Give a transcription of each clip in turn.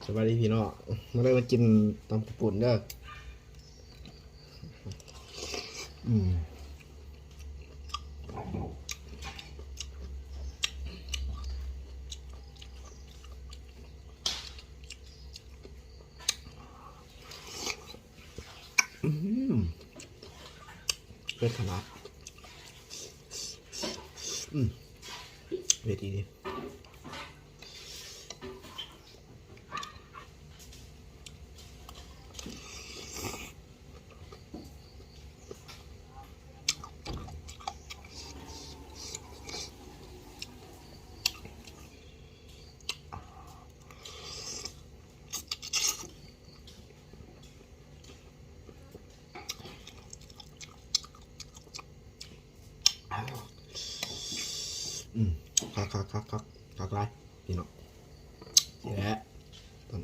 ສະບາຍດີພີ່ນ້ອງ ມາເດີມາກິນຕຳເຂົ້າປຸ້ນເດີ. ອືມ ອືມ ເຜັດຂະໜາດ. ອືມ ເຜັດອີ່ຫຼີ. ອືມ ຄັກໆໆໆ ຄັກຫຼາຍພີ່ນ້ອງ. ແຊບ ອື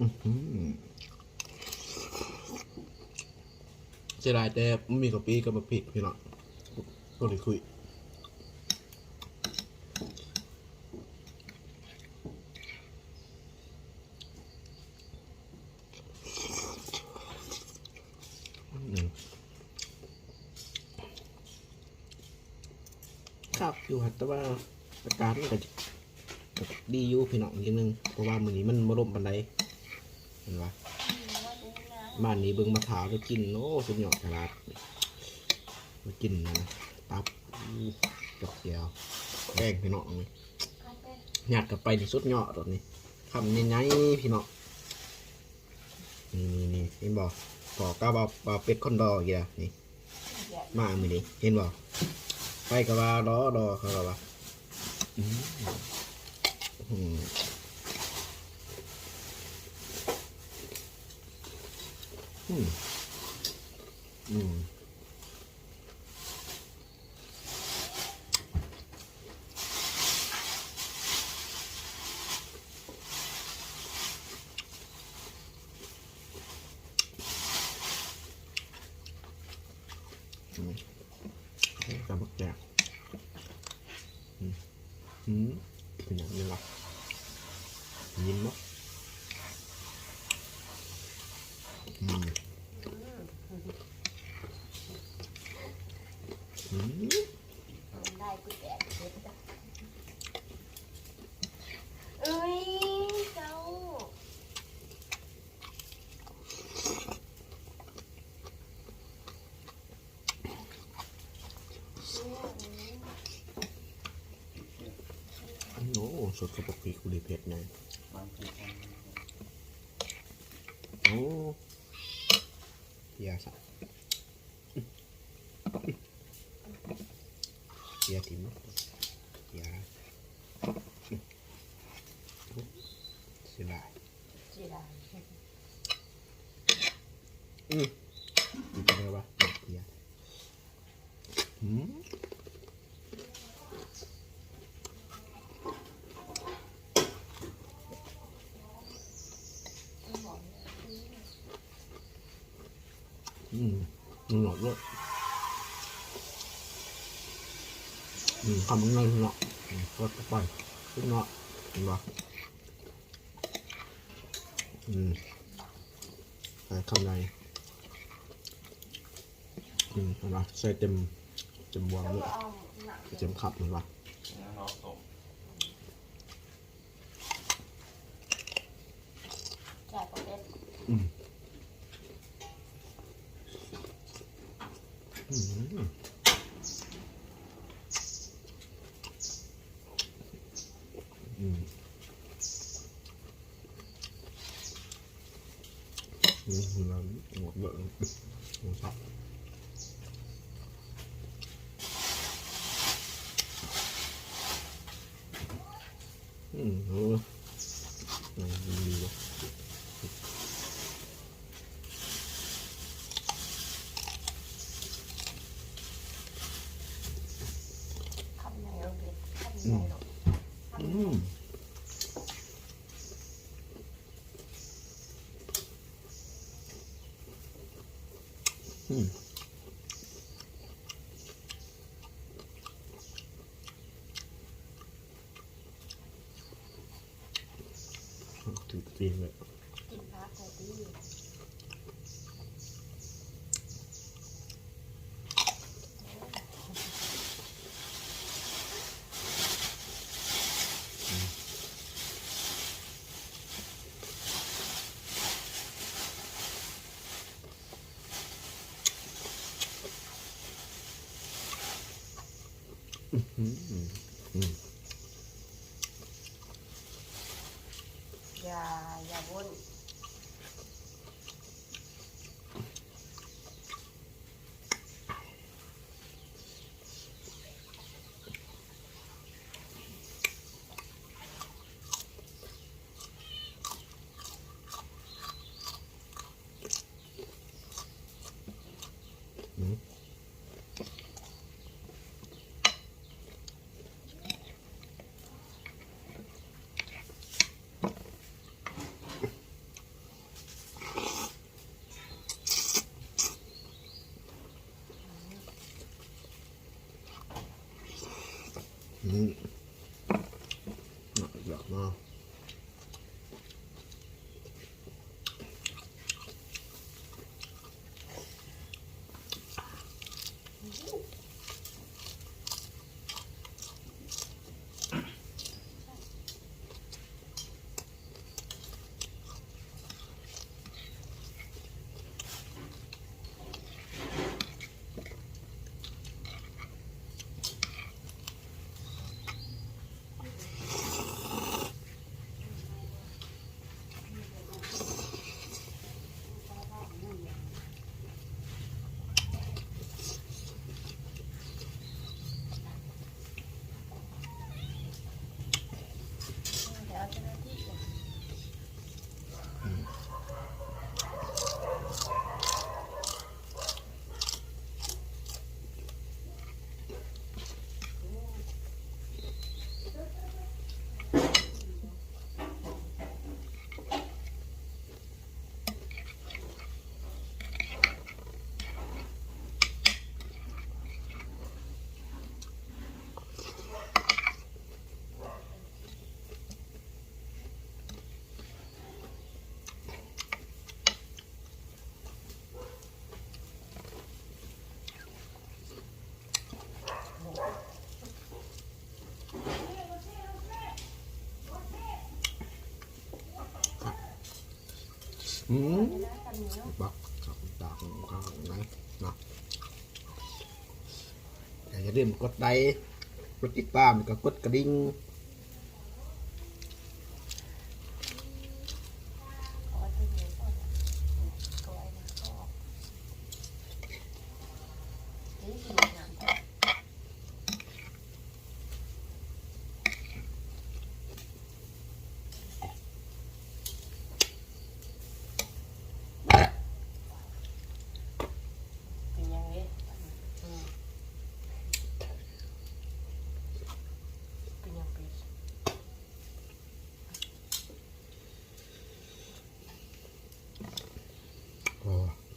ມ ເສຍດາຍແຕ່ບໍ່ມີກະປິກັບບັກພິກພີ່ນ້ອງ ບໍ່ໄດ້ຄຸຍ. ອືມ ຄັກຢູ່ຫັ້ນ ແຕ່ວ່າອາກາດມັນກະ ກະດີຢູ່ພີ່ນ້ອງ ຢ່າງໜຶ່ງ ເພາະວ່າມື້ນີ້ມັນບໍ່ລົມປານໃດ ເຫັນບໍ່? ບ້ານນີ້ເບິ່ງມາຖ້າໄດ້ກິນ ໂອ້ ສຸດຍອດຂະໜາດ ມາກິນອັນນັ້ນ ຕັບ ກັບແຈ່ວ ແກງພີ່ນ້ອງ ນີ້ ຍັດເຂົ້າໄປນີ້ສຸດຍອດໂລດນີ້ ຄຳໃຫຍ່ໆ ພີ່ນ້ອງ. ນີ້ໆໆ ເຫັນບໍ່? ພໍ້ກັບວ່າ ວ່າເປັດຄົນລໍອີກແລ້ວນີ້ ມາມື້ນີ້ ເຫັນບໍ່? ໃຜກໍວ່າລໍໆ ເຂົາກໍວ່າ ອືມ ອືມ ອືມ. ອືມ ຕຳບັກແຕງ ອືມ ອືມ ເປັນຫຍັງນີ້ວະ? ຍິນບໍ່? ອືມ ອືມ ເອີຍ ເຈົ້າ. ໂອ້ ສົດກັບບັກພິກ ຜູ້ດີເຜັດແນ່. ໂອ້ ເພຍຊະ ເພຍຖິ້ມ ເພຍ ເສຍດາຍ ເສຍດາຍ. ອືມ ກິນໄດ້ວະ ເພຍ ອືມ ອືມ ມັນຫອມດ້ວຍ ອືມ ຄຳມັນໃຫຍ່ເນາະ ອືມ ກົດເຂົ້າໄປ ເນາະ ເຫັນບໍ່? ອືມ ໃສ່ຄຳໃຫຍ່ ອືມ ເຫັນບໍ່? ໃສ່ເຕັມ ເຕັມບ່ວງເລີຍ ເຕັມຄຳ ເຫັນບໍ່? ອືມ ອືມ ອືມ. ອືມ ອືມ ໂອ້ ດີ ຄຳໃຫຍ່ ອືມ ຄຳໃຫຍ່ ອືມ. ອືມ. ປີ້ງເລີຍ ກິນຜັກແດ່ຕິ. ອືມ ຢ່າ ຢ່າວົນ. ອືມ ຢາກມາ. ອືມ ບັກ ຕາກ ຕາກ ຕາກ ເນາະ. ແຕ່ຢ່າລືມກົດໄລ ກົດຕິດຕາມ ແລ້ວກໍກົດກະດິ່ງ. ເປັນຫຍັງເດ້? ອືມ ເປັນຫຍັງ?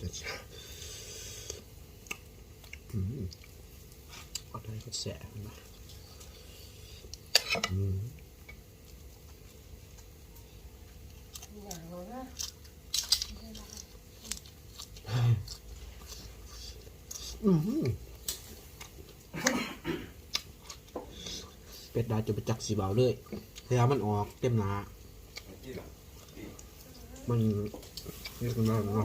ອໍ ຈັດ ອືມ ເອົາໄດ້ກໍແຊບນະ. ອືມ ອືມ ເຜັດຫຼາຍຈົນບໍ່ຈັກຊິເວົ້າເລີຍ ເວລາມັນອອກເຕັມໜ້າ ມັນເຮັດກັນໄດ້ເນາະ.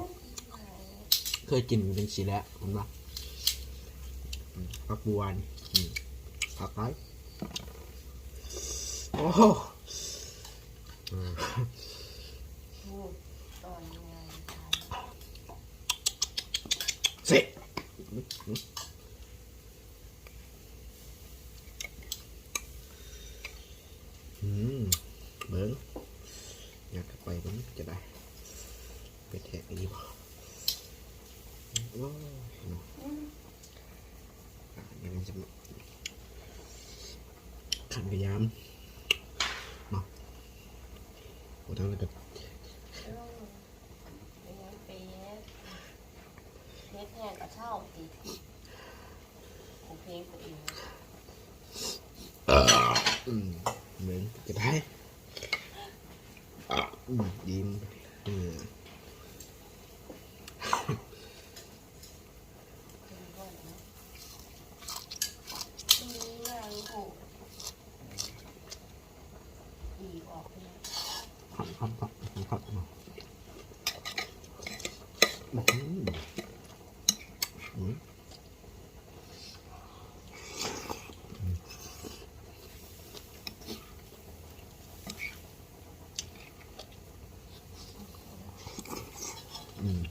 ເຄີຍກິນເປັນຊີ້ແຫຼະ ເຫັນບໍ່? ອືມ ຜັກບົວນີ້ ອືມ ຄັກຫຼາຍ. ໂອ້ໂຫ ອືມ ເສະ ອືມ ເບິ່ງ ຍັດເຂົ້າໄປເບິ່ງຈະໄດ້ ເປັດແທ້ອີ່ຫຼີບໍ່? ໂອ້ຍ ເນາະ ອືມ ອ່າ ຍັງຈະ ຂັນກະຍາມເນາະ ບໍ່ທັນແລ້ວກໍ ເອີ ໄປຫຍັງເປັດ ເຮັດແຮງກະເຊົາຕິ ໂອເຄ ໂອເຄ ອືມ ເບິ່ງຈະໄດ້. ອືມ ອີ່ມ ເອີ ຄັກໆ ຄັກໆ ອືມ ອືມ. ອືມ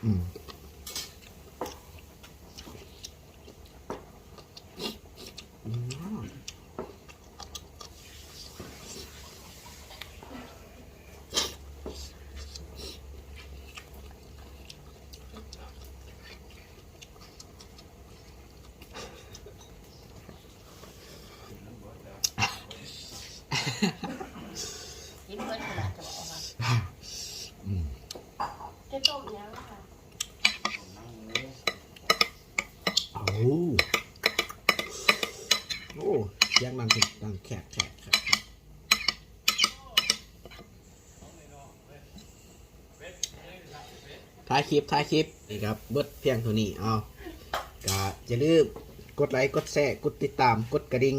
ອືມ ອືມ. ກິນເບິດຂະໜາດຈະບອກວ່າ ອືມ ຈະຕົ້ມຫຍັງລະ? ໂອ້ ໂອ້ ສຽງດັງ ດັງແຄກໆໆ. ທ້າຍຄລິບ ທ້າຍຄລິບ ນີ້ກະເບິດພຽງເທົ່ານີ້. ເອົາ ກະຢ່າລືມກົດໄລ ກົດແຊ ກົດຕິດຕາມ ກົດກະດິ່ງ.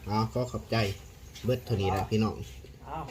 ເອົາ ຂໍຂອບໃຈ ເບິດເທົ່ານີ້ແຫຼະພີ່ນ້ອງ. ເອົາ